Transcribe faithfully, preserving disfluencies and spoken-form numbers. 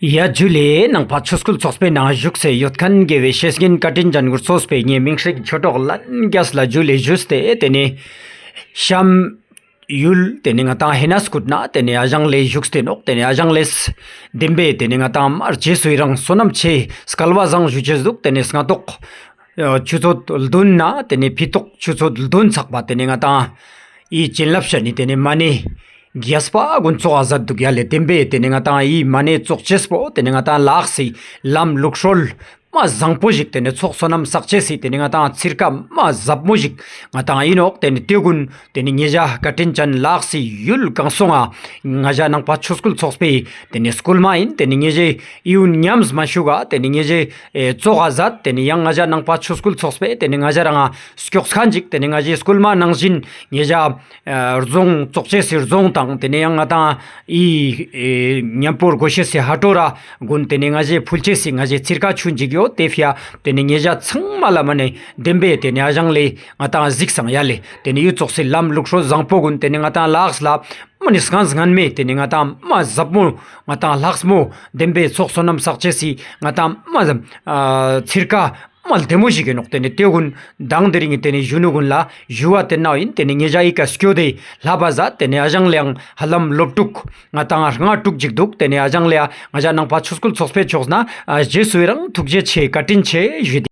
ཡ་ཇུ་ལེ། ནང་པ་ཆོས་སྐུལ་ཚོགས་པའི་ནང་བཞུགས་སེ་ཡོད་མཁན་དགེ་བའི་བཤེས་གཉེན་བཀའ་དྲིན་ཅན་གུན་ཚོགས་པའི་ངའི་མིང་སྲིང་ཆོས་གྲོགས་ལྷན་རྒྱས་ལ་ཇུ་ལེ་ཞུས་ཏེ་ཏེ་ནེ་གཤམ་ཡུལ་ཏེ་ནེ་ང་ཏང་ཧེ་ན་སྐུད་ན་ཏེ་ནེ་ཨ་ཞང་ལེ་བཞུགས་ཏེ་ནོག། ཏེ་ནེ་ཨ་ཞང་ལེས་བདེན་པའི་ཏེ་ནེ་ང་ཏང་མ་རྗེས་སུ་ཡི་རང་བསོད་ནམས་ཆེ་སྐལ་བ་བཟང་ཞུ་ཅེས་འདུག། ཏེ་ནེ་སྔ་ཏོག་ཆུ་ཚོད་བདུན་ན་ཏེ་ནེ་ཕི་ཏོག་ཆུ་ཚོད་བདུན་ཚག་པ་ཏེ་ནེ་ང་ཏང་ཨི་བྱིན་རླབས་ཤ་ནི་ཏེ་ནེ་མ་ཎི་རྒྱས་པ་གུན་ཚོགས་ས་མཛད་འདུག་ཡ་ལེ། བདེན་པའི་ཏེ་ནེ་ང་ཏང་ཨི་མ་ཎི་ཚོགས་ཅེས་པོ་ཏེ་ནེ་ང་ཏང་ལ་དྭགས་སི་ལམ་ལུགས་སྲོལ་མ་བཟང་པོ་ཞིག་ཏེ་ནེ་ཚོགས་བསོད་ནམས་བསགས་ཅེས་སི་ཏེ་ནེ་ང་ཏང་ཚིར་ཀ་མ་ཟབ་མོ་ཞིག་ང་ཏང་ཨིན་ནོག། ཏེ་ནེ་ཏེ་གུན་ཏེ་ནེ་ཉེ་ཞ་བཀའ་དྲིན་ཅན་ལ་དྭགས་སི་ཡུལ་གང་སོང་ང་ང་ཞ་ནང་པ་ཆོས་སྐུལ་ཚོགས་པའི་ཏེ་ནེ་སྐུལ་མ་ཨིན། ཏེ་ནེ་ཉེ་ཞའི་ཨི་གུན་ཉམས་མ་ཞུགས་ག་ཏེ་ནེ་ཉེ་ཞའི་ཨེ་ཚོགས་ས་མཛད། ཏེ་ནེ་ཡང་ང་ཞ་ནང་པ་ཆོས་སྐུལ་ཚོགས་པའི་ཏེ་ནེ་ང་ཞ་རང་ང་སྐྱོགས་ཁན་ཅིག་ཏེ་ནེ་ང་ཞའི་སྐུལ་མ་ནང་བཞིན་ཉེ་ཞ་ཨ་རྫོང་ཚོགས་ཅེས་སི་རྫོང་དང་ཏེ་ནེ་ཡང་ང་ཏང་ཨི་ཨེ་ཉམ་པོ་སྒོ་ཤེས་སི་ཧ་ཏོ་ར་གུན་ཏེ་ནེ་ང་ཞའི་ཕུལ་ཅེས་སི་ང་ཞའི་ཚིར་ཀ་ཆུན་ཅིག་ཡོད། ཏེ་ཕི་ཡ་ཏེ་ནེ་ཉེ་ཞ་ཚང་མ་ལ་མ་ནེ་བདེན་པའི་ཏེ་ནེ་ཨ་ཞང་ལེ་ང་ཏང་གཟིགས་སང་ཡ་ལེ། ཏེ་ནེ་ཡུལ་ཚོགས་སི་ལམ་ལུགས་སྲོལ་བཟང་པོ་གུན་ཏེ་ནེ་ང་ཏང་ལ་དྭགས་ལ་མ་ནེ་སྔན་སྔན་མེ་ཏེ་ནེ་ང་ཏང་མ་ཟབ་མོ་ང་ཏང་ལྷག་མོ་བདེན་པའི་ཚོགས་བསོད་ནམས་བསགས་ཅེས་སི་ང་ཏང་མ་ཨ་ཚིར་ཀ་མ་ལྡེ་མོ་ཞིག་ཨིན་ནོག། ཏེ་ནེ་ཏེ་གུན་མདང་དེ་རིང་ཏེ་ནེ་གཞོན་ནུ་གུན་ལ་ཞུ་བ་ཏེ་ན་ཨིན། ཏེ་ནེ་ཉེ་ཞ་ཨི་ཀ་སྐྱོད་དེ་ལྷབ་པ་ཟ། ཏེ་ནེ་ཨ་ཞང་ལེའང་ཧ་ལམ་ལོབ་དྲུག་ང་ཏང་ལྔ་དྲུག་ཅིག་འདུག། ཏེ་ནེ་ཨ་ཞང་ལེ་ང་ཞ་ནང་པ་ཆོས་སྐུལ་ཚོགས་པའི་ཕྱོགས་ནེ་ཨ་རྗེས་སུ་ཡི་རང་ཐུགས་རྗེ་ཆེ་བཀའ་དྲིན་ཆེ་ཞུས་ཏེ།